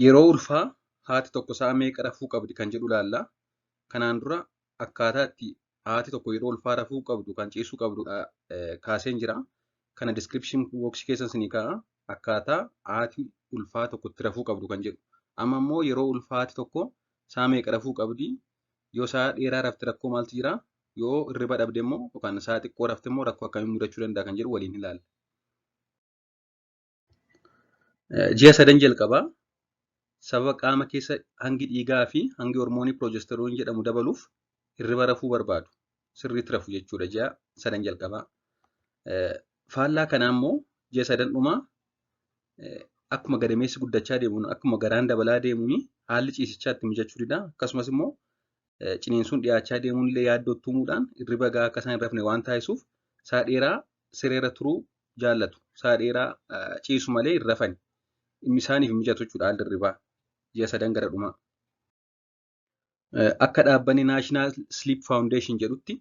Yeroo ulfaa haati tokko sa'a meeqa rafuu qabdi kan jedhu ilaalla. Kanaan dura akkaataa itti haati tokko yeroo ulfaa rafuu qabdu kan ciisuu qabdu kaaseen jira. Kana description box keessa isinii kaa'a. Akkaataa haati ulfaa tokko itti rafuu qabdu kan jedhu. Amma immoo yeroo ulfaa haati tokko sa'a meeqa rafuu qabdi? Yoo sa'a dheeraa rafte rakkoo maaltu jira? Yoo hirriba dhabde immoo yookaan sa'a xiqqoo rafte immoo rakkoo akkamii mudachuu danda'a kan jedhu waliin ilaalla. Ji'a sadan jalqabaa sababa qaama keessa hangi dhiigaa fi hangi hormoonii piroojesteroon jedhamu dabaluuf hirriba rafuu barbaadu. Sirriitti rafu jechuudha ji'a sadan jalqabaa. Faallaa kanaa immoo ji'a sadan dhumaa akkuma gadameessi guddachaa deemuun akkuma garaan dabalaa deemuun haalli ciisichaa itti mijachuu dida. Akkasumas immoo ciniinsuun dhiyaachaa deemuun illee yaaddoo uumuudhaan hirriba gahaa akka isaan hin rafne waan taasisuuf sa'a dheeraa sireerra turuu jaallatu. Sa'a dheeraa ciisu malee hin rafani. Isaaniif mijatu jechuudha haalli hirribaa ji'a sadan gara dhumaa. Akka dhaabbanni National Sleep Foundation jedhutti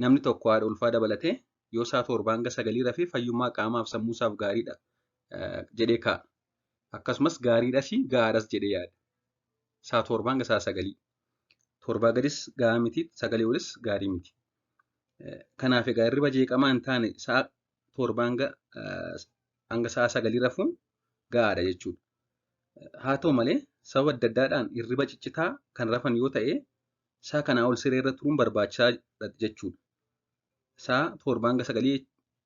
namni tokko haadha ulfaa dabalatee yoo sa'a 7 hanga 9 rafee fayyummaa qaamaaf sammuusaaf gaariidha jedhee kaa'a. Akkasumas gaariidhas gahaadhas jedhee yaada. Sa'a 7 hanga sa'a 9. 7 gadis gahaa miti, 9 olis gaarii miti. Kanaaf egaa hirriba jeeqamaa hin taane sa'a 7 hanga sa'a 9 rafuun gahaadha jechuudha. Haa ta'u malee sababa adda addaadhaan hirriba ciccitaa kan rafan yoo ta'e sa'a kanaa ol sireerra turuun barbaachisaadha jechuudha. Sa'a 7 hanga 9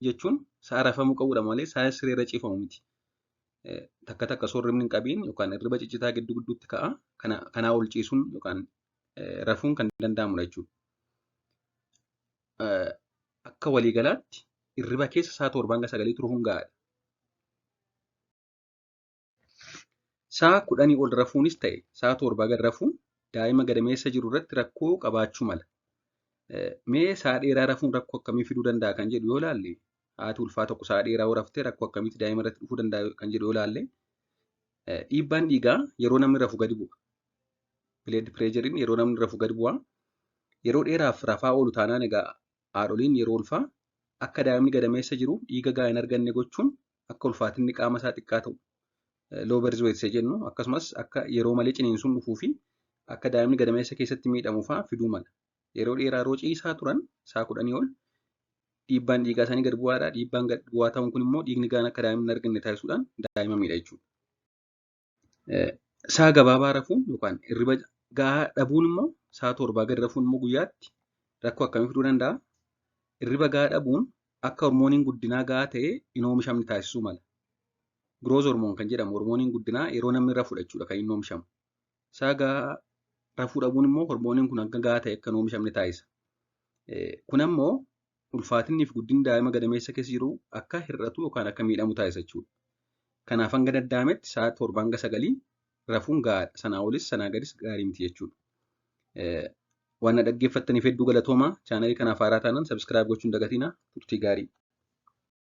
jechuun sa'a rafamuu qabudha malee sa'a sireerra ciifamu miti. Takka takka osoo hirribni hin qabiin yookaan hirriba ciccitaa gidduu gidduutti ka'a. Kanaa ol ciisuun yookaan rafuun kan danda'amudha jechuudha. Akka waliigalaatti hirriba keessa sa'a 7 hanga 9 turuun gahaadha. Sa'a 10 ol rafuunis ta'e sa'a 7 gad rafuun daa'ima gadameessa jiru irratti rakkoo qabaachuu mala. Mee sa'a dheeraa rafuun rakkoo akkamii fiduu danda'a kan jedhu yoo ilaalle, haati ulfaa tokko sa'a dheeraa yoo raftee rakkoo akkamiitti daa'ima irratti dhufuu danda'a kan jedhu yoo ilaalle, dhiibbaan dhiigaa yeroo namni rafu gadi bu'a. Blood pressure'n yeroo namni rafu gadi bu'a. Yeroo dheeraaf rafaa oolu taanaan egaa haadholiin yeroo ulfaa akka daa'imni gadameessa jiru dhiiga gahaa hin arganne gochuun akka ulfaatinni qaama isaa xiqqaa ta'u low birth weight isa jennu, akkasumas akka yeroo malee ciniinsuun dhufuu fi akka daa'imni gadameessa keessatti miidhamu fa'aa fiduu mala. Yeroo dheeraa yeroo ciisaa turan sa'a 10 ol dhiibbaan dhiigaa isaanii gad bu'aadha. Dhiibbaan gad bu'aa ta'uun kun immoo dhiigni gahaan akka daa'imni hin arganne taasisuudhaan daa'ima miidha jechuudha. Sa'a gabaabaa rafuun yookaan hirriba gahaa dhabuun immoo sa'a 7 gad rafuun immoo guyyaatti rakkoo akkamii fiduu danda'a? Hirriba gahaa dhabuun akka hormooniin guddinaa gahaa ta'e hin oomishamne taasisuu mala. Growth hormone kan jedhamu hormooniin guddinaa yeroo namni rafu jechuudha kan inni oomishamu. Sa'a gahaa rafuu dhabuun immoo hormooniin kun akka gahaa ta'e akka hin oomishamne taasisa. Kun ammoo ulfaatinni fi guddinni daa'ima gadameessa keessa jiru akka hir'atu yookaan akka miidhamu taasisa jechuudha. Kanaaf hanga danda'ametti sa'a 7 hanga 9 rafuun gahaadha. Sanaa olis sanaa gadis gaarii miti jechuudha. Waan na dhaggeeffattaniif hedduu galatoomaa. Chaanalii kanaaf haaraa taanaan subscribe gochuun dagatinaa. Turtii gaarii.